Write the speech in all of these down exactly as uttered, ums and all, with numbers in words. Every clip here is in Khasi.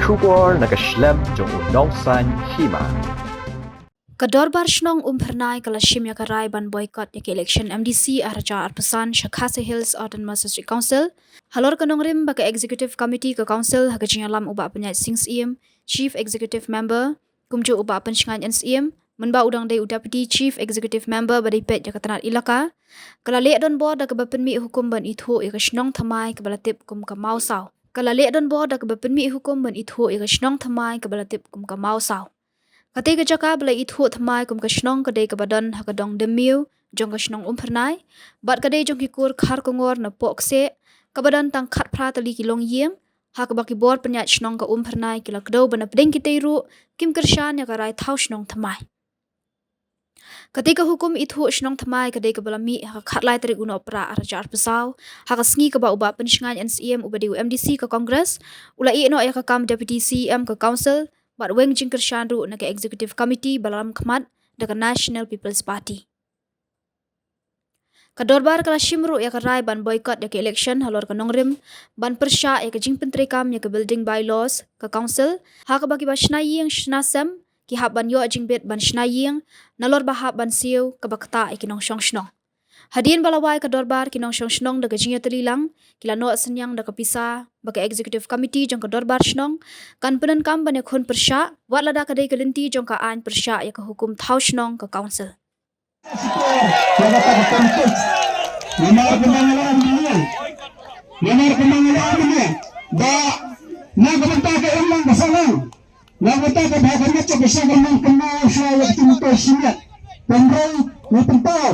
Khubor na ka shlem jong u Nongsaiñ Hima. Ka Dorbar Shnong Umphyrnai ka la shim ïa ka rai ban boycott ïa ka election M D C ar hajar arphew san sha Khasi Hills Autonomous District Council halor ka nongrim ba ka Executive Committee ka Council ha ka jingïalam u Bah Pynïaid Sing Syiem, Chief Executive Member, kumjuh u Bah Pynshngaiñ N Syiem, mynba u dang dei u Deputy Chief Executive Member ba dei peit ïa ka tnat elaka, ka la leh donbor da kaba pynmih hukum ban ithuh ïa ka shnong thymmai kaba la tip kum ka Mawsaw. Ka la leh donbor da kaba pynmih hukum ban ithuh ïa ka shnong thymmai kaba la tip kum ka Mawsaw. Kata ka jaka ba la ithuh thymmai kum ka shnong ka dei kaba don ha ka dong Dymmiw jong ka shnong Umphyrnai, bad ka dei jong ki kur Kharkongor na Pohkseh, kaba don tang khatphra tylli ki longïing, ha kaba ki bor pynïaid shnong ka Umphyrnai ki la kdew ba na pdeng kitei ruh kim kyrshan ïa ka rai thaw shnong thymmai. Kata ka hukum ithuh shnong thymmai ka dei kaba la mih ha ka khatlai tarik u Nohprah ar hajar arphew saw, ha ka sngi kaba u Bah Pynshngaiñ N Syiem uba dei u M D C ka Congress u la ïeh noh ïa ka kam Deputy C E M ka Council bad weng jingkyrshan ruh na ka Executive Committee ba la lam khmat da ka National People's Party. Ka Dorbar ka la shim ruh ïa ka rai ban boycott ïa ka election halor ka nongrim ban pyrshah ïa ka jingpyntreikam ïa ka Building Bylaws ka Council, ha kaba kiba shna ïing shna sem ki hap ban ïoh jingbit ban shna ïing nalor ba hap ban siew, kaba ktah ïa ki nongshong shnong. Hadien ba la wai ka Dorbar, ki nongshong shnong da ka jingïatylli lang ki la noh synñiang da ka pisa ba ka Executive Committee jong ka Dorbar Shnong kan pyndonkam ban ïakhun pyrshah, wat lada ka dei ka lynti jong ka aiñ pyrshah ïa ka hukum thaw shnong ka Council. Namar kaba nga la ong mynne, namar kaba nga la ong mynne, ba na ka bynta ka imlang ka sahlang, na ka bynta ka bha ka miat jong ka shnong, ka nang kynmaw shuwa ïa ka jingmyntoi shimet. Hynrei ngi pynpaw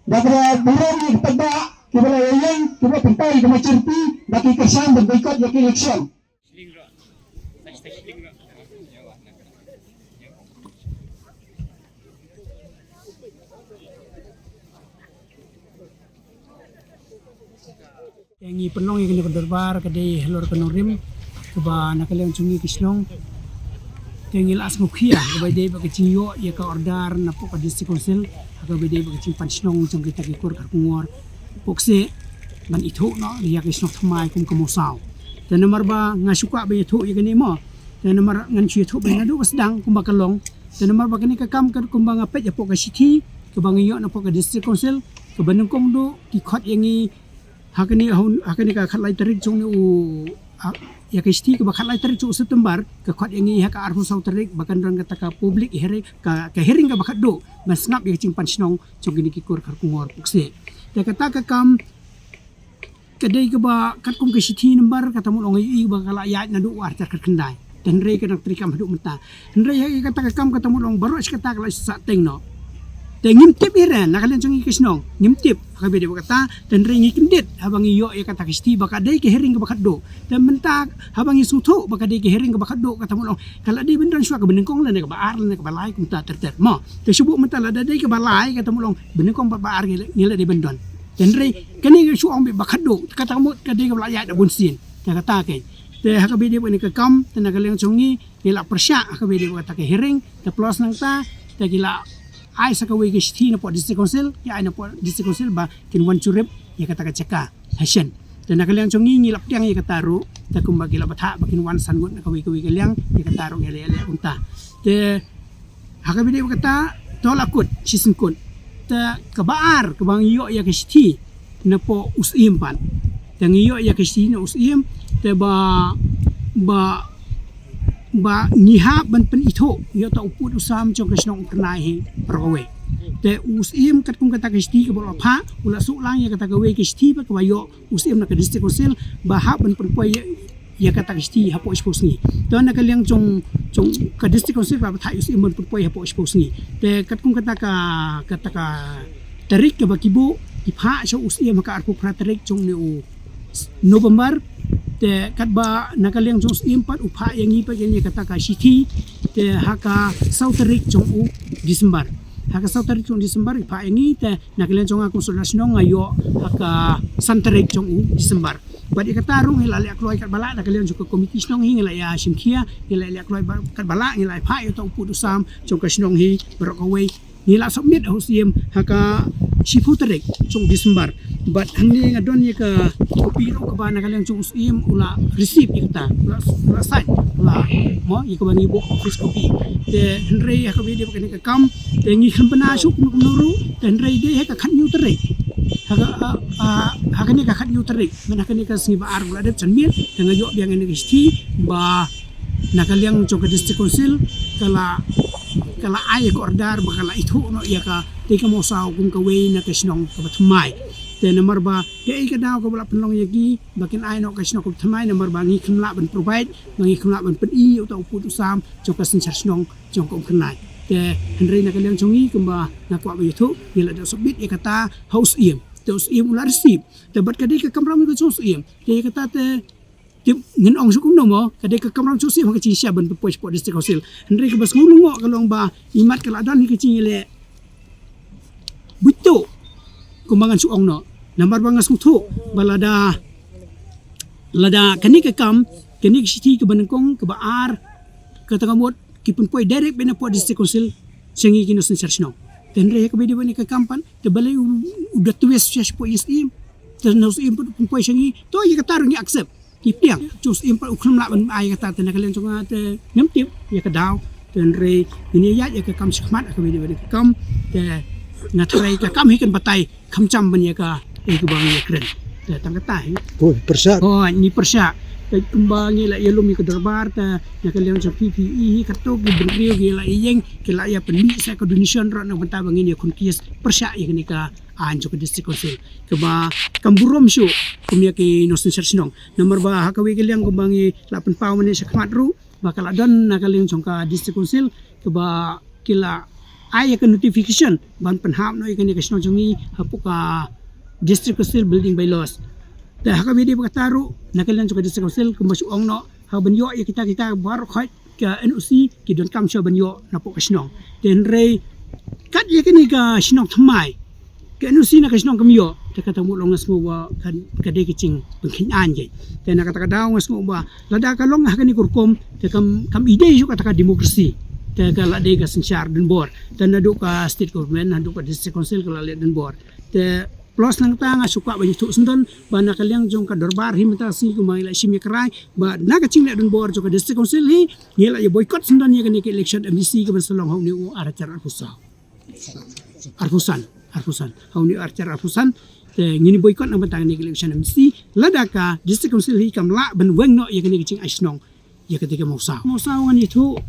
da kaba burom ïa ki paidbah kiba la ïeng, kiba pynpaw ïa ka majority, ba ki kyrshan ban boycott ïa ka election. Te ngi pynlong ïa kane ka dorbar ka dei halor ka nongrim kaba na ka liang jong ngi ki shnong. Te ngi la sngewkhia kaba dei ba ka jingïoh ïa ka order na pok ka District Council, ha kaba dei ba ka jingpan shnong jong kita ki kur Kharkongor Pohkseh ban ithuh noh ïa ka shnong thymmai kum ka Mawsaw. Te namar ba nga shu kwah ba ïathuh ïa kane mo. Te namar ngan shu ïathuh ba naduh ba sdang kumba ka long. Te namar ba kane ka kam ka kumba nga peit ïa pok ka shithi kaba ngi ïoh na pok ka District Council, kaba nyngkong duh ki khot ïa ngi ha kane, ha kane ka khatlai tarik jong u, ha, ïa ka shithi kaba khatlai tarik jong u September, ka khot ïa ngi ha ka arphew saw tarik ba kan don kata ka public hearing, ka, ka hearing kaba khatduh ban sngap ïa ka jingpan shnong jong kine ki kur Kharkongor Pohkseh. Te kata ka kam ka dei kaba katkum ka shithi number kata mut long ïa i ba ka la ïaid naduh u ar hajar khatkhyndai. Te hynrei ka dang treikam haduh mynta. Hynrei ha kata ka kam kata mut long baroh shi katta ka la sah teng noh. Te ngim tip hi re na ka liang jong ngi ki shnong, ngim tip ha kaba dei ba kata. Te hynrei ngi kyndit haba ngi ïoh ïa kata ka shithi ba ka dei ka hearing kaba khatduh. Te mynta haba ngi sngewthuh ba ka dei ka hearing kaba khatduh kata mut long ka la dei ban don shuwa kaba nyngkong lane kaba ar lane kaba lai kumta ter ter mo. Te shu buh mynta lada dei kaba lai kata mut long ba nyngkong bad ba ar ngi la, ngi la dei ban don. Te hynrei kane ngi shu ong ba khatduh, kata mut ka dei kaba la ïaid da bun sien. Te kata keiñ. Te ha kaba dei ba kane ka kam te na ka liang jong ngi ngi la pyrshah ha kaba dei ba kata ka hearing, te plus nangta te ki la ai sa kawei ka shithi na pok District Council, ki ai na pok District Council ba kin wan jurip ïa kata ka jaka ha shen. Te na ka liang jong ngi ngi la pdiang ïa kata ruh, te kumba ki la batai ba kin wan san ngut na kawei kawei ka liang, ïa kata ruh ngi la ïaleh kumta. Te ha kaba dei ba kata to la kut shisien kut. Te kaba ar kaba ngi ïoh ïa ka shithi na pok u Syiem pat. Te ngi ïoh ïa ka shithi na u Syiem te ba, ba, ba ngi hap ban pynithuh ïa uta u pud u sam jong ka shnong Umphyrnai hi baroh kawei. Te u Syiem katkum kata ka shithi kaba u la phah, u la shu lang ïa kata kawei ka shithi ba kaba ïoh u Syiem na ka District Council ba hap ban pynpoi ïa, ïa kata ka shithi hapoh shiphew sngi. Te na ka liang jong, jong ka District Council ba batai u Syiem ban pynpoi hapoh shiphew sngi. Te katkum kata ka, kata ka tarik kaba ki buh, ki phah sha u Syiem ha ka arphew phra tarik jong une u November. Te katba na ka liang jong u Syiem pat u phah ïa ngi pat ïa kata ka shithi, te ha ka saw tarik jong u December. Ha ka saw tarik jong u December i phah ïa ngi, te na ka liang jong nga kum u Sordar Shnong nga ïoh ha ka san tarik jong u December. Bad ïa kata ruh ngi la leh kloi katba lah, na ka liang jong ka komiti shnong hi ngi la ïa shim khia, ngi la leh kloi ba, katba lah ngi la phah ïa uta u pud u sam jong ka shnong hi baroh kawei. Ngi la submit ha u Syiem ha ka shiphew tarik jong u December. Bad hangne nga don ïa ka kopi ruh kaba na ka liang jong u Syiem u la receive ïa kata, u la, u la sign, u la, mo, ïa kaba ngi buh office copy. Te hynrei ha kaba ïadei bad kane ka kam, te ngi khlem pynbna shuh kumno kumno ruh, te hynrei dei ha ka khathynñiew tarik. Ha ka, ha, ha, ha kane ka khathynñiew tarik, mynta ha kane ka sngi ba ar ba la dep janmiet, te nga ïoh biang ïa kane ka shithi ba na ka liang jong ka District Council ka la, ka la ai ïa ka order ba ka la ithuh noh ïa katei ka mawsaw kum kawei na ka shnong kaba thymmai. Te namar ba kaei ka daw kaba la pynlong ïa ki ba kin ai noh ka shnong kaba thymmai, namar ba ngi khlem lah ban provide, ba ngi khlem lah ban pyni ïa uta u pud u sam jong ka synshar shnong jong ka Umphyrnai. Te hynrei na ka liang jong ngi kumba nga kwah ban ïathuh, ngi la dep submit ïa kata ha u Syiem. Te u Syiem u la receive. Te bad ka dei ka kamram ka jong u Syiem. Te ïa kata te, te ngin ong shuh kumno mo, ka dei ka kamram jong u Syiem ha ka jingshisha ban pynpoi shapoh District Council. Hynrei kaba sngew lyngngoh ka long ba imat ka la don hi ka jingïaleh buit tuh kumba ngan shu ong noh. Namar ba nga sngewthuh ba lada, lada kane ka kam, kane ka shithi kaba nyngkong, kaba ar, kata ka mut ki pynpoi direct beit na pdeng District Council sha ngi ki nongsynshar shnong. Te hynrei ha kaba ïadei bad kane ka kam pat, te balei u, u da twist sha shapoh ïa u Syiem. Te na u Syiem pat u pynpoi sha ngi, to ïa kata ruh ngi accept. Ki pdiang, jong u Syiem pat u khlem lah ban ai kata, te na ka liang jong nga te ngam tip ïa ka daw. Te hynrei ngin ïaid ïa ka kam shakhmat ha kaba ïadei bad ka kam. Te nga tharai ka kam hi kan batai kham jam ban ïa ka, ïa kaba ngi ïakren. Te tang kata hi. Ko pyrshah. Ko ngi pyrshah. Te kumba ngi la ïalum ïa ka dorbar, te na ka liang jong P P E hi katto ki bynriew ki la ïeng, ki la ïa pynmih sa ka donation ruh na ka bynta ba ngin ïakhun case pyrshah ïa kane ka aiñ jong ka District Council. Kaba kam burom shuh kum ïa ki nongsynshar shnong. Namar ba ha kawei ka liang kumba ngi la pynpaw mynne shakhmat ruh, ba ka la don na ka liang jong ka District Council, kaba ki la ai ïa ka notification ban pynhap noh ïa kane ka shnong jong ngi hapoh ka District Council Building Bylaws. Te ha kaba ïadei bad kata ruh, na ka liang jong ka District Council, kumba shu ong noh, ha ban ïoh ïa kita, kita baroh khoit ka N O C, ki donkam shuwa ban ïoh napoh ka shnong. Te hynrei kat ïa kane ka shnong thymmai, ka N O C na ka shnong kam ïoh, te kata mut long nga sngew ba ka, ka dei ka jingpynkheiñ aiñ keiñ. Te na kata ka daw nga sngew ba lada ka long ha kane ka rukom, te kam, kam i dei shuh kata ka democracy. Te ka la dei ka synshar donbor. Te naduh ka state government, naduh ka District Council ka la leh donbor. Te plus nangta nga shu kwah ban ïathuh syndon ba na ka liang jong ka dorbar hi mynta ka sngi kumba ngi la shim ïa ka rai ba na ka jingleh donbor jong ka District Council hi ngi la ïa boycott syndon ïa kane ka election M D C kaban sa long ha une u ar hajar arphew saw. Arphew san, arphew san. Ha une u ar hajar arphew san. Te ngin boycott na ka bynta kane ka election M D C. Lada ka District Council hi kam lah ban weng noh ïa kane ka jingai shnong ïa katei ka mawsaw. Mawsaw ngan ïathuh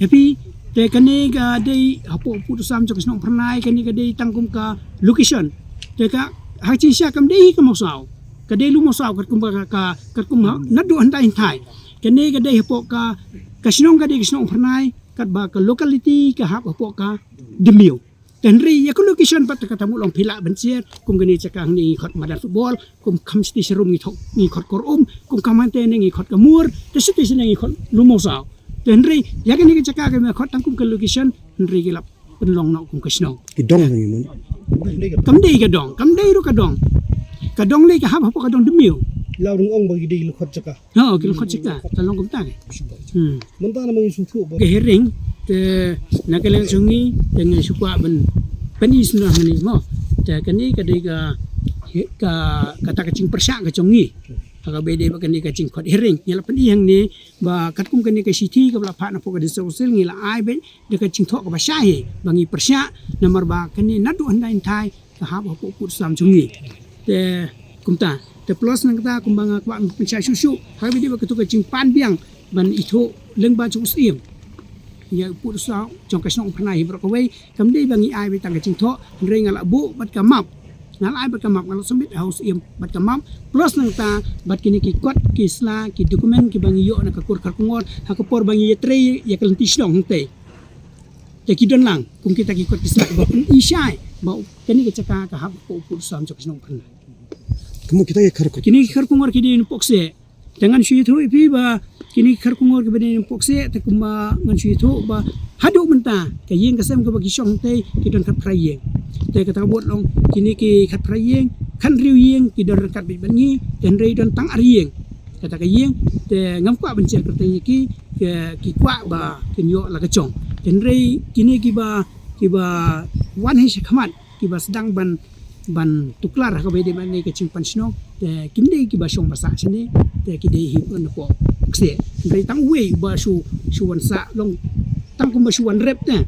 ïa phi, te kane ka dei hapoh u pud u sam jong ka shnong Umphyrnai, kane ka dei tang kum ka location. Te ka ha ka jingshisha kam dei ka mawsaw. Ka dei lu mawsaw katkum ka, ka, katkum ha, naduh hyndai hynthai. Kane ka dei hapoh ka, ka shnong ka dei ka shnong Umphyrnai, katba ka locality ka hap hapoh ka Dmiew. Te hynrei ïa ka location pat te kata mut long phi lah ban share, kum kane jaka hangne ngi khot madan football, kum kham shatei sharum ngi thok, ngi khot kor um, kum kham hangtei ne ngi khot ka mur, te shatei shane ngi khot lu mawsaw. Te hynrei ïa kane ka jaka ka ma khot tang kum ka location, hynrei ki la pynlong noh kum ka shnong. Ki dong hangne mo. Kam dei ka dong, kam dei ruh ka dong. Ka dong lei ka hap hapoh ka dong Dmiew. La rung ong ba ki dei la khot jaka. Ha, ki la khot jaka, ka long kumta. Hmm. Mynta namar ngi sngewthuh ba ka hearing, te na ka liang jong ngi, te ngi shu kwah ban pyni syndon hangne mo. Te kane ka dei ka, ka, kata ka jingpyrshah ka jong ngi. Ha kaba ïadei bad kane ka jingkhot hearing, ngi la pyni hangne ba katkum kane ka shithi kaba la phah napoh ka District Council ngi la ai beit da ka jingthoh kaba shai hi ba ngi pyrshah namar ba kane naduh hyndai hynthai ka hap hapoh u pud u sam jong ngi. Te kumta, te plus nangta kumba nga kwah ban pynshai shuh shuh ha kaba ïadei bad kato ka jingpan biang ban ithuh lyngba jong u Syiem ïa u pud u sam jong ka shnong Umphyrnai hi baroh kawei. Kam dei ba ngi ai beit tang ka jingthoh, hynrei nga la buh bad ka map. Nga la ai bad ka map, nga la submit ha u Syiem bad ka map, plus nangta bad kine ki kot, ki sla, ki document kiba ngi ïoh na ka kur Kharkongor ha ka por ba ngi ïatrei ïa ka lynti shnong hangtei. Te ki don lang kum kita ki kot ki sla kiba pyni shai ba kane ka jaka ka hap hapoh u pud u sam jong ka shnong Umphyrnai. Kumno kita ki Kharkongor? Kine ki Kharkongor ki dei na Pokse. Te ngan shu ïathuh ïa phi ba kine ki Kharkongor kiba dei na Pokse, te kumba ngan shu ïathuh ba haduh mynta ka ïing ka sem kaba ki shong hangtei ki don khatphra ïing. Te kata ka mut long kine ki khatphra ïing, khathynriew ïing ki don ryngkat beit bad ngi, te hynrei don tang ar ïing. Kata ka ïing, te ngam kwah ban share kyrteng ïa ki, ki, ki kwah ba kin ïoh la ka jong. Te hynrei kine kiba, kiba wan hi shakhmat, kiba sdang ban ban tuklar ha kaba ïadei bad kane ka jingpan shnong, te kim dei kiba shong ba sah shane, te ki dei hi na pok kseh. Hynrei tang uwei uba shu, shu wan sah long tang kumba shu wan rep te.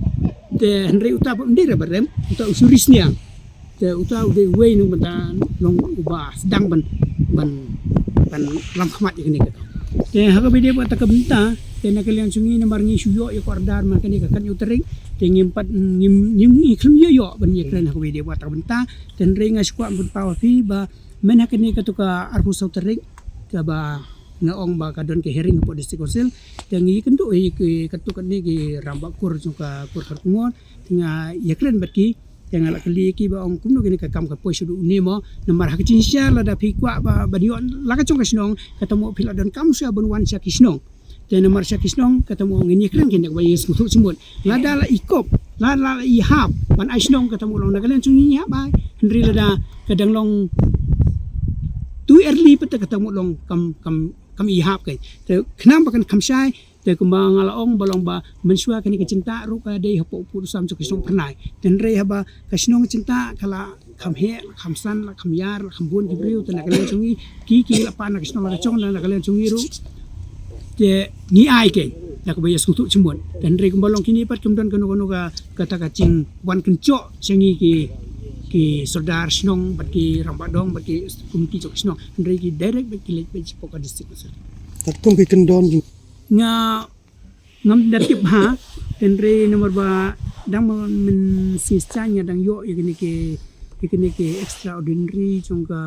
Te hynrei uta ba ym dei re ba rep, uta u shu ri sniang. Te uta u dei uwei na bynta long uba sdang ban, ban, ban lam khmat ïa kane ka. Te ha kaba ïadei bad kata ka bynta, te na ka liang jong ngi namar ngi shu ïoh ïa ka order man kane ka khathynñiew tarik, te ngim pat, ngim, ngim, ngi khlem ïoh ïoh ban ïakren ha kaba ïadei bad kata ka bynta. Te hynrei nga shu kwah ban pynpaw ïa phi ba myn ha kane kato ka arphew saw tarik, kaba nga ong ba ka don ka hearing hapoh District Council, te ngi kynduh ïa ki kato kane ki rangbah kur jong ka kur Kharkongor, te nga ïakren bad ki, te nga la kylli ïa ki ba ong kumno kane ka kam ka poi shaduh une mo, namar ha ka jingshisha lada phi kwah ba, ban ïoh la ka jong ka shnong, kata mo phi la donkam shuwa ban wan sha ki shnong. Te namar sha ki shnong, kata mo ngin ïakren kane kaba ïa sngewthuh jingmut. Lada la i kop, lada la i hap ban ai shnong, kata mo long na ka liang jong ngi hap ai. Hynrei lada ka dang long too early pat, kata mo long kam, kam, kam i hap kai. Te khnang ba kan kham shai, te kumba nga la ong ba long ba mynshuwa kane ka jingtah ruh ka dei hapoh u pud u sam jong ka shnong Phyrnai. Te hynrei haba ka shnong jingtah ka la kham heh, la kham san, la kham ïar, la kham bun ki briew, te na ka liang jong ngi, ki, ki la pan na ka shnong la ka jong, na ka liang jong ngi ruh. Te ngi ai keiñ da kaba ïa sngewthuh jingmut. Te hynrei kumba long kine pat kim don kano kano ka, kata ka jingwan kynjoh sha ngi ki, ki sordar shnong bad ki rangbah dong bad ki komiti jong ka shnong. Hynrei ki direct bad ki leit bad shapoh ka District Council. Katkum ki kyndon jong nga ngam da tip bha, hynrei namar ba dang ma-, mynsngi sha nga dang ïoh ïa kine ki, ïa kine ki extraordinary jong ka,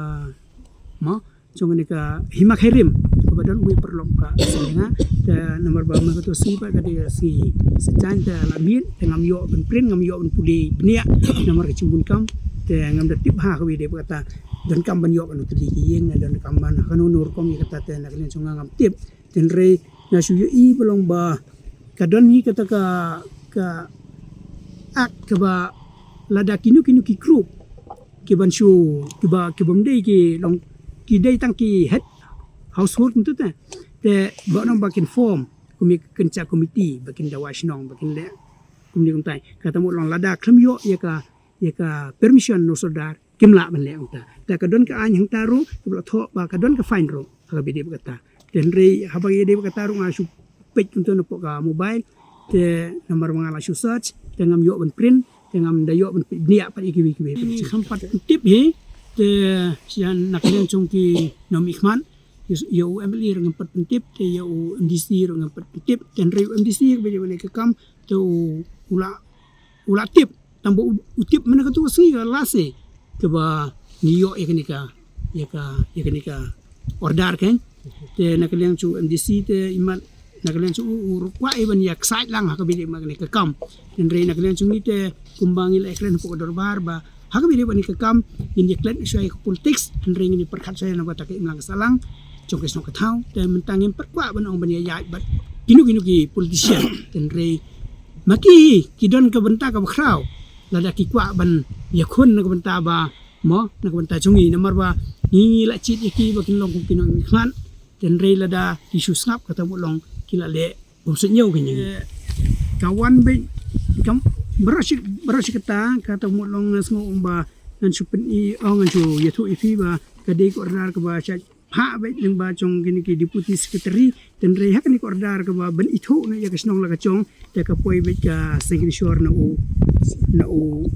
mo, jong kane ka Hima Khyrim, kaba don uwei u paralok ka seng jong nga. Te namar ba ma kato sngi pat ka dei ka sngi sha te la miet, te ngam ïoh ban print, ngam ïoh ban pule bniah namar ka jingbun kam. Te ngam da tip bha kaba ïadei bad kata, donkam ban ïoh ban utili ki ïing, donkam ban ha kano kano rukom ïa kata, te na ka liang jong nga ngam tip. Te hynrei nga shu ïohi ba long ba ka don hi kata ka, ka act kaba lada kino kino ki group kiban shu, kiba, kibym dei ki long, ki dei tang ki head household kumta te. Te ba long ba kin form kumne kin sha committee ba kin dawa shnong ba kin leh kumne kumtai. Kata mo long lada khlem ïoh ïa ka, ïa ka permission na u sordar, kim lah ban leh kumta. Te ka don ka aiñ hangta ruh, kaba la thoh ba ka don ka fine ruh ha kaba ïadei bad kata. Te hynrei haba ïadei bad kata ruh nga shu peit kumta napoh ka mobile. Te namar ba nga la shu search, te ngam ïoh ban print, te ngam da ïoh ban peit bniah pat ïa kiwei kiwei. Ngi kham pat pyntip hi, te sha na ka liang jong ki nongmihkhmat, ïa u M L A ruh ngam pat pyntip, te ïa u M D C ruh ngam pat pyntip. Te hynrei u M D C kaba ïadei bad kane ka kam, te u, u la, u la tip. Tang ba u, u tip mynne kato ka sngi ka last eh, kaba ngi ïoh ïa kane ka, ïa ka, ïa kane ka order keiñ. Te na ka liang jong u M D C te imat na ka liang jong u, u ruh kwah eh ban ïa excite lang ha kaba ïadei bad kane ka kam. Hynrei na ka liang jong ngi te kumba ngi la ïakren hapoh ka dorbar ba ha kaba ïadei bad kane ka kam ngin ïa klet shuwa ïa ka politics, hynrei ngin ïa pyrkhat shuwa ïa na kata ka imlang ka sahlang jong ka shnong ka thaw. Te mynta ngim pat kwah ban ong ban ïa ïaid bad kino kino ki politician. Te hynrei ma ki, ki don ka bynta kaba khraw lada ki kwah ban ïakhun na ka bynta ba, mo, na ka bynta jong ngi, namar ba ngi, ngi la jied ïa ki ba kin long kum ki nongmihkhmat. Te hynrei lada ki shu sngap, kata mo long ki la leh bym suidñiew keiñ ïa ngi. Ka wan beit, kam, baroh shi, baroh shi katta, kata mo long nga sngew ong ba ngan shu pyni, ong ngan shu ïathuh ïa phi ba ka dei ka order kaba shait phah beit lyngba jong kine ki deputy secretary. Te hynrei ha kane ka order kaba ban ithuh na ïa ka shnong la ka jong, te ka poi beit ka signature na u, na u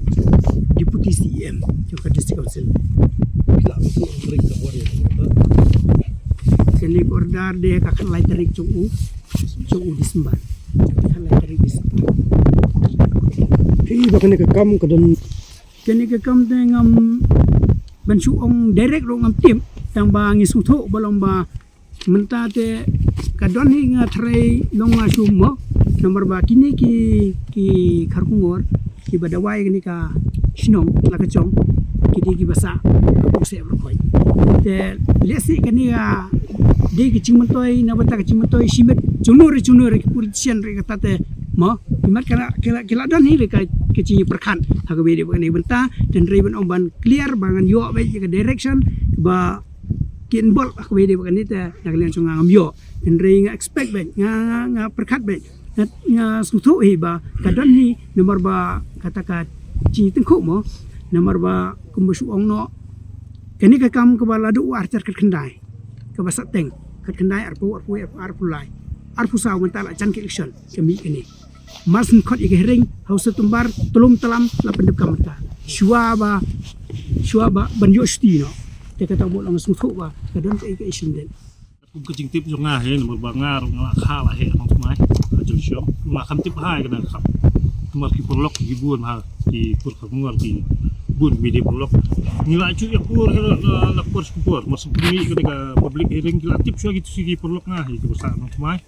deputy C E M jong ka district council. Kane ka order dei ha ka khatlai tarik jong u, jong u December. Khatlai tarik December. Phi ba kane ka kam ka don Kane ka kam te ngam, ban shu ong direct ruh ngam tip, tang ba ngi sngewthuh ba long ba mynta te ka don hi, nga tharai long nga shu mo, namar ba kine ki, ki Kharkongor kiba dawai kane ka shnong la ka jong, ki dei kiba sah ka pung seh ba khoi. Te lehse kane ka dei ka jingmyntoi, na bynta ka jingmyntoi shimet jong no re jong no re ki politician re kata te mo, imat ka la, ki la, ki la don hi re ka, ka jingïapyrkhat ha kaba ïadei bad kane ka bynta. Te hynrei ban ong ban clear ba ngan ïoh beit ïa ka direction ba kin bol ha kaba ïadei bad kane te na ka liang jong nga ngam ïoh. Te hynrei nga expect beit, nga, nga, nga pyrkhat beit, nga, nga sngewthuh hi ba ka don hi, namar ba kata ka jingtyngkhuh mo, Namar ba kumba shu ong noh, kane ka kam kaba la duh ar hajar khatkhyndai, kaba sah teng, khatkhyndai, arphew, arphew wei, arphew lai, arphew saw, mynta la jan ka election ka mih kane. Mar shu khot ïa ka hearing ha u September, tlum tlam la pyndep kam mynta. Shuwa ba, shuwa ba ban ïoh shuti noh. Te kata ba long sngewthuh ba ka don kaei kaei shen dien. Kum ka jingtip jong nga hi, namar ba nga ruh nga la kha la heh nongthymmai ha Jrong Shillong. Nga kham tip bha ïa kane ka kam. Namar ki paralok ki bun ha, ki pur ka ngor ki bun ki dei paralok. Ngi la ju ïa pur hi la, la pur shu pur. Mar shu pynmih kane ka public hearing, ki la tip shuwa ki tu shi ki paralok nga hi, ki ba sah nongthymmai.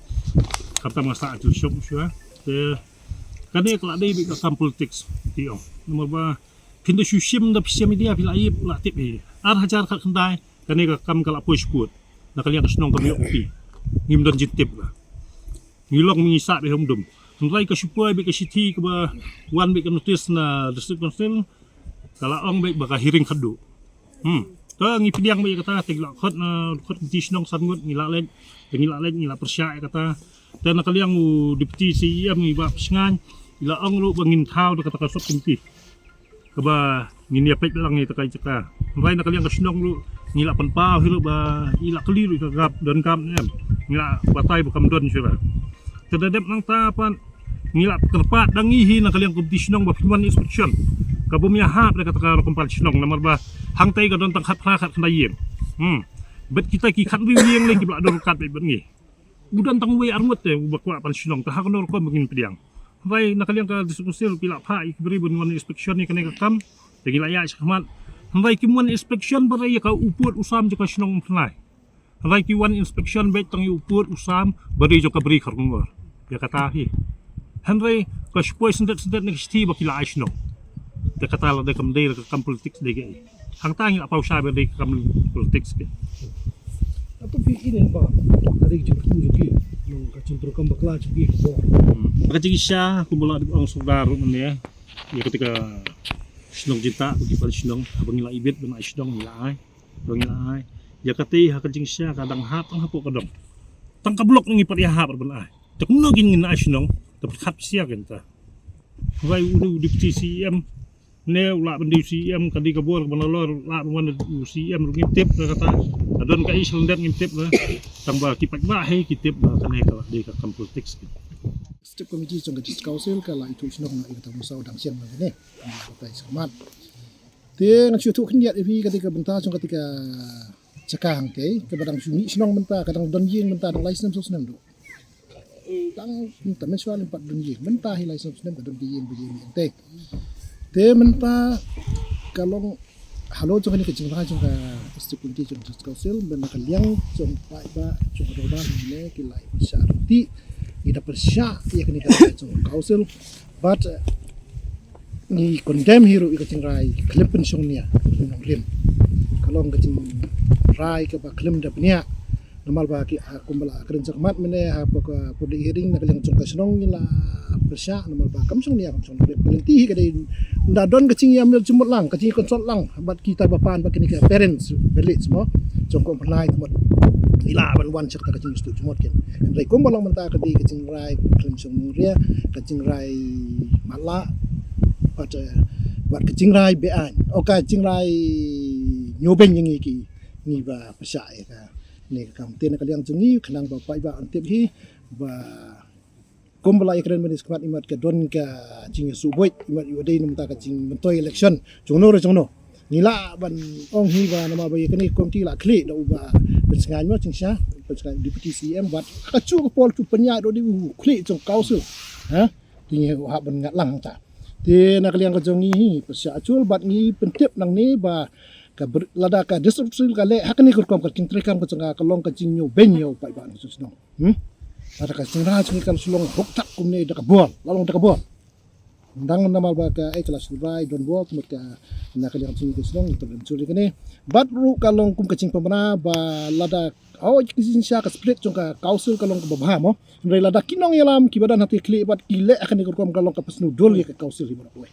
Khamtam nga sah ha Jrong Shillong shuwa. Te kane ka la dei beit ka kam politics, ki ong. Namar ba phin da shu shim da phi shim media, phi la ïoh la tip hi. Ar hajar khatkhyndai, kane ka kam ka la poi sha kut. Na ka liang ka shnong kam ïoh copy. Ngim don jingtip la. Ngi long ngi sah beit ha Umdum. Hynrei ka shu poi beit ka shithi kaba wan beit ka notice na District Council, ka la ong beit ba ka hearing khatduh. Hmm. Te ngi pdiang beit ïa kata, te ngi la khot na, khot Komiti Shnong san ngut, ngi la leit, te ngi la leit, ngi la pyrshah ïa kata. Te na ka liang u Deputy C E M i Bah Pynshngaiñ, i la ong ruh ba ngin thaw da kata ka sub committee kaba ngin ïa peit lang ïa kata ka jaka. Hynrei na ka liang ka shnong ruh ngi la pynpaw hi ruh ba i la kylli ruh ka gap, don gap ne em. Ngi la batai ba kam don shuwa. Te da dep nangta pat ngi la kyrpad da ngi hi na ka liang Komiti Shnong ba phin wan inspection. Ka bym ïa hap da kata ka rukom pan shnong namar ba hangtei ka don tang khatphra khatkhyndai ïing. Hmm. Bad kita ki khathynriew ïing ne ki ba la don ryngkat bad ngi. U don tang uwei ar ngut te uba kwah pan shnong, te ha kano rukom ba ngin pdiang. Hynrei na ka liang ka District Council ki la phah ïa ki briew ban wan inspection ïa kane ka kam. Te ngi la ïaid shakhmat. Hynrei kim wan inspection ba dei ïa ka u pud u sam jong ka shnong Umphyrnai. Hynrei ki wan inspection beit tang ïa u pud u sam ba dei jong ka Bri Kharkongor. Ïa kata hi. Hynrei ka shu poi syndet syndet na ka shithi ba ki la ai shnong. Te kata la dei kam dei ka kam politics dei kaei. Hangta ngi la paw shai ba dei ka kam politics ke. Ato phi ine ba ka dei jingkyrkhu jong ki, nong ka jingpyrkhat bakla jong ki ka bor. Hmm. Ka jingshisha kumba la dep ong Sordar ruh mynne. Ïa kata ka shnong jingtah ba ki pan shnong, haba ngi la ibit ban ai shnong ngi la ai. Ba ngi la ai. Ïa kata ha ka jingshisha ka dang hap tang hapoh ka dong. Tang ka block ngi pat ïa hap ban ai. Te kumno kin ngin ai shnong, te pyrkhat sia kynta. Wai u, u Deputy C E M, ne u lah ban dei u C E M, ka dei ka bor ka ban nalor, lah ban wan u C E M ruh ngim tip na kata. Ka don kaei sha lyndet ngim tip na. Tang ba ki paidbah hi ki tip ba kane ka lah dei ka kam politics. District Committee jong ka District Council ka la ithuh shnong na ïa kata u Mawsaw Dang Shen na kane. Ka tai sha mat. Te ngan shu ïathuh khyndiat ïa phi kata ka bynta jong kata ka jaka hangtei, kaba dang shu mih shnong mynta, ka dang don ïing mynta, dang lai snem saw snem duh. Tang mynta mynshuwa lem pat don ïing, mynta hi lai snem saw snem ka don ka ïing ba ïing hangtei. Te mynta ka long halor jong kane ka jingrai jong ka District Committee jong District Council, ban na ka liang jong paidbah jong ka dorbar ne ki la ïa pyrshah ruh ti, ïa da pyrshah ïa kane ka jong Council. But, eh, ngi condemn hi ruh ïa ka jingrai khlem pynshong nia nongrim. Ka long ka jingrai kaba khlem da bniah. Namar ba ki, ha, kumba la kren jingmut mynne hapoh ka public hearing na ka liang jong ka shnong ngi la pyrshah namar ba kam shong nia kam shong nongrim. Ka lynti hi ka dei ynda don ka jingïamir jingmut lang, ka jingconsult lang bad kita ba pan bad kine ki parents village mo jong ka Umphyrnai ka mut. Ngi lah ban wan sha kata ka jingïasyllok jingmut kin. Hynrei kumba long mynta ka dei ka jingrai khlem shong nongrim, ka jingrai matlah, bad, eh, bad ka jingrai beaiñ. O ka jingrai ñiewbeiñ ïa ngi ki, ngi ba pyrshah ïa kane ka kam. Te na ka liang jong ngi khnang ba paidbah yn tip hi ba kumba la ïakren mynne shakhmat imat ka don ka jingïasuk buit imat ïa u dei na mynta ka jingmyntoi election jongno re jongno. Ngi lah ban ong hi ba namar ba ïa kane ka komiti la khlieh da u Bah Pynshngaiñ mo jingshisha, Pynshngaiñ Deputy C E M bad ka chu ka por chu pynïaid ruh dei u khlieh jong council. Ha? Te ngi hap ban ngat lang hangta. Te na ka liang ka jong ngi hi pyrshah achul bad ngi pyntip nangne ba ka ber-, lada ka District Council ka leh ha kane ka rukom ka jingtreikam ka jong ka ka long ka jingñiewbeiñ ïa u paidbah na ka shnong. Hmm? Lada ka jingrai jong ka la shu long hok tak kumne da ka bor, la long da ka bor. Dang namar ba ka, eh, ka la shu rai don bor, te mut ka na ka liang jong ka shnong, te ban shu ri kane. Bad ruh ka long kum ka jingpynbna ba lada, oh, ka jingshisha ka spirit jong ka council ka long kaba bha mo. Hynrei lada ki nongïalam kiba don hangtei khlieh bad ki leh ha kane ka rukom ka long kaba sngewdul ïa ka council hi baroh kawei.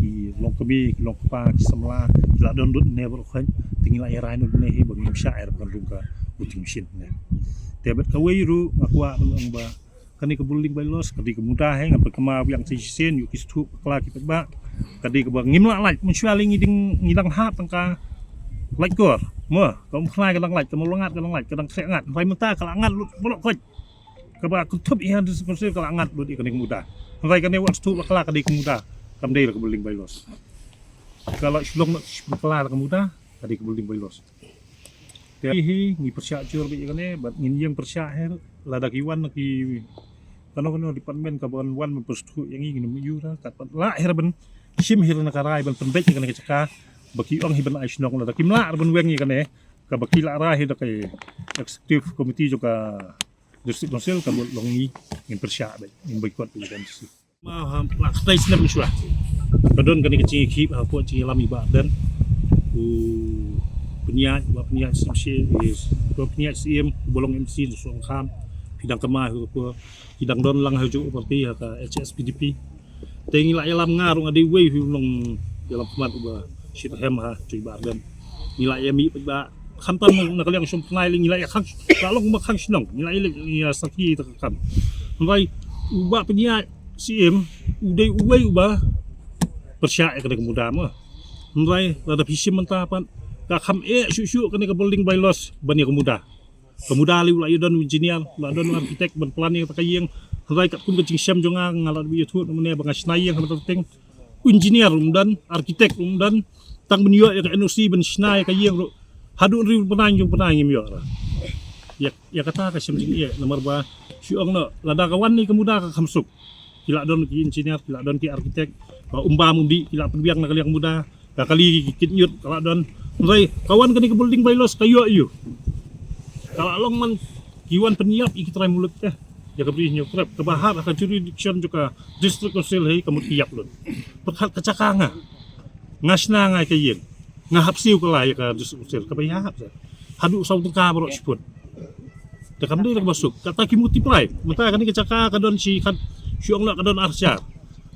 ki long kmie, ki long kpa, ki samla ki la don lut ne baroh khoit. Te ngi la ïa rai nud ne hi ba ngim shah ïa ban rung ka voting machine ne. Te bad kawei ruh nga kwah ban ong ba kane ka building bylaws ka dei ka muda hi, nga peit kama biang sa shisien ïa ki sdang bakla ki paidbah. Ka dei kaba ngim lah lait, mynshuwa lei ngi dang, ngi dang hap tang ka lait kor. Mo, ka Umphyrnai ka dang lait, ka Mawlangat ka dang lait, ka dang khreh ngat. Hynrei mynta ka la ngat lut baroh khoit. Kaba kynthup ïa ha District Council ka la ngat lut ïa kane ka muda. Hynrei kane wat sdang bakla ka dei ka muda, kam dei la ka building bylaws. Ka la shlong na bakla la ka muda, ka dei ka building bylaws. Te hi ngi pyrshah jur bad ïa kane, bad ngin ïeng pyrshah hi lada ki wan ki kano kano department ka ban wan ban pyrshah ïa ngi, ngin ym ïoh ra, kat pat lah hi ra ban shim hi ra na ka rai ban pynbeit ïa kane ka jaka ba ki ong hi ban ai shnong. Lada kim lah ra ban weng ïa kane, kaba ki la rai hi da ka executive committee jong ka District Council, ka mut long ngi, ngin pyrshah bad ngin boycott bad ïa kane. Ma ha, la kata snem shuwa. Ka don kane ka jingïakhih hapoh jingïalam i Bah Ardent. U pynïaid, u Bah Pynïaid Syiemlieh, is, u Bah Pynïaid Syiem, u ba long M C jong Sohryngkham. Phi dang kynmaw hi ruh, phi dang don lang ha jong u party ha ka H S P D P. Te ngi la ïalam, nga ruh nga dei uwei u nongïalam khmat uba shit hem ha jong i Bah Ardent. Ngi la ïa mih paidbah, khamtam na ka liang shnong Umphyrnai lei ngi la ïa khang, la long ba khang shnong, ngi la ïa leit ïa sakhi ta ka kam. Hynrei u Bah Pynïaid Syiem u dei uwei uba pyrshah ïa kane ka muda mo. Hynrei lada phi shim mynta pat ka kham eh shuh shuh kane ka building bylaws ban ïa ka muda. Ka muda lei u la ïa don u engineer, u la don u architect ban plan ïa kata ka ïing. Hynrei katkum ka jingshem jong nga, nga la ïathuh na mynne ba nga shna ïing ha Mawtyrteng. U engineer um don, architect um don, tang ban ïoh ïa ka N O C ban shna ïa ka ïing ruh haduh hynriew bnai hynñiew bnai ngim ïoh ra. Ïa, ïa kata ka shem jingeh, namar ba shu ong noh, lada ka wan ïa ka muda ka kham suk. Ki la don ki engineer, ki la don ki architect, ba um bam um dih, ki la pynbiang na ka liang muda. Ka kali ki kit ñiut ka la don. Hynrei ka wan kane ka building bylaws ka ïoh ïa u. Ka la long man ki wan pynïap ïa ki trai muluk te. Ïa ka Bri Hynñiewtrep kaba hap ha ka jurisdiction jong ka District Council hi, ka mut ki ïap lut. Pyrkhat ka jaka nga, nga shna nga ïa ka ïing, nga hap siew kylla ïa ka District Council, kaba ïa hap sa haduh saw tyngka baroh shi phut. Te kam dei da kaba suk, kata ki multiply. Mynta kane ka jaka ka don shi khat, shu ong noh ka don ar hajar,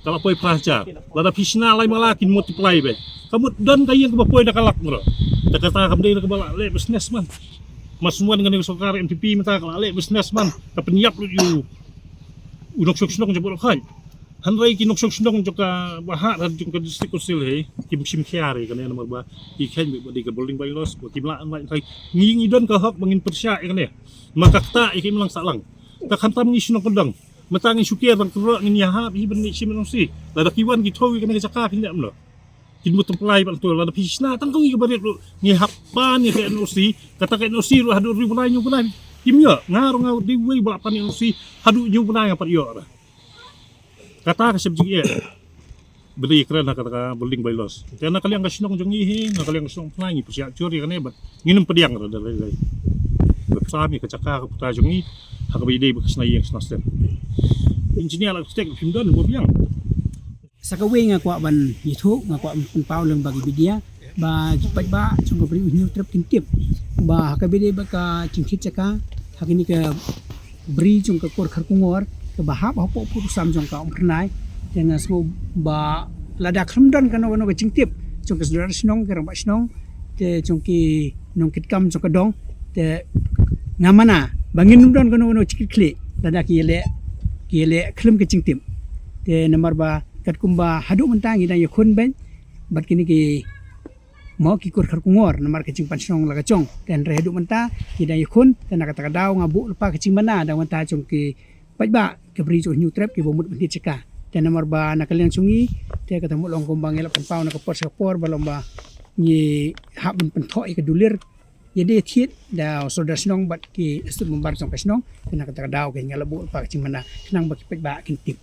ka la poi phra hajar. Lada phi shna lai mala kin multiply beit. Ka mut don ka ïing kaba poi da ka lak baroh. Te kata kam dei da kaba lah leh business man. Mar shu wan kane ka sorkar N P P mynta ka lah leh business man, ka pynïap lut ïa u nongshong shnong jong baroh khoit. Hynrei ki nongshong shnong jong ka Bah Ardent jong ka District Council hi kim shim khia ïa kane namar ba ki kheiñ ba dei ka building bylaws ba kim lah lait. Hynrei ngi, ngi don ka hok ba ngin pyrshah ïa kane. Ma ka ktah ïa ka imlang sahlang. Te khamtam ngi shnong kyndong, mynta ngi shu ker dang kyrwoh, ngin ïa hap hi ban leit shim N O C. Lada ki wan ki thew ïa kane ka jaka phin leh kumno? Kin multiply pat to, lada phi shna tang kawei kaba rit ruh ngi hap pan ïa ka N O C. Kata ka N O C ruh haduh hynriew bnai hynñiew bnai kim ïoh. Nga ruh nga dei uwei ba la pan N O C haduh hynñiew bnai ngam pat ïoh ra. Kata ka shem jingeh ba dei kren ha kata ka building bylaws. Te na ka liang ka shnong jong ngi hi, na ka liang ka shnong Umphyrnai ngi pyrshah jur ïa kane bad ngin ym pdiang ruh da lei lei. Bad sam ïa ka jaka ka puta jong ngi ha kaba ïadei bad ka shna ïing shna sem. Engineer, architect kim don ba biang. Sa kawei nga kwah ban ïathuh, nga kwah ban pynpaw lyngba ki media ba ki paidbah jong ka Bri u Hynñiewtrep kin tip ba ha kaba ïadei bad ka jingthied jaka ha kane ka bri jong ka Kur Kharkongor kaba hap hapoh pud u sam jong ka Umphyrnai. Te nga sngew ba lada khlem don kano kano ka jingtip jong ka sdang shnong, ka rangbah shnong, te jong ki nongkitkam jong ka dong, te nga mana ba ngin ym don kano kano jingkitkhlieh lada ki ïaleh, ki ïaleh khlem ka jingtip. Te namar ba katkum ba haduh mynta ngi dang ïakhun beit bad kine ki, mo, ki Kur Kharkongor namar ka jingpan shnong la ka jong. Te hynrei haduh mynta ngi dang ïakhun, te na kata ka daw nga buh lypa ka jingmana da bynta jong ki paidbah ka Bri jong u Hynñiewtrep kiba mut ban thied jaka. Te namar ba na ka liang jong ngi, te kata mut long kumba ngi la pynpaw na ka por sha ka por ba long ba ngi hap ban pynthoh ïa ka dulir ïadei thied da u sordar shnong bad ki sdang member jong ka shnong, kane kata ka daw ka nga la buh pat ka jingmana khnang ba ki paidbah kin tip.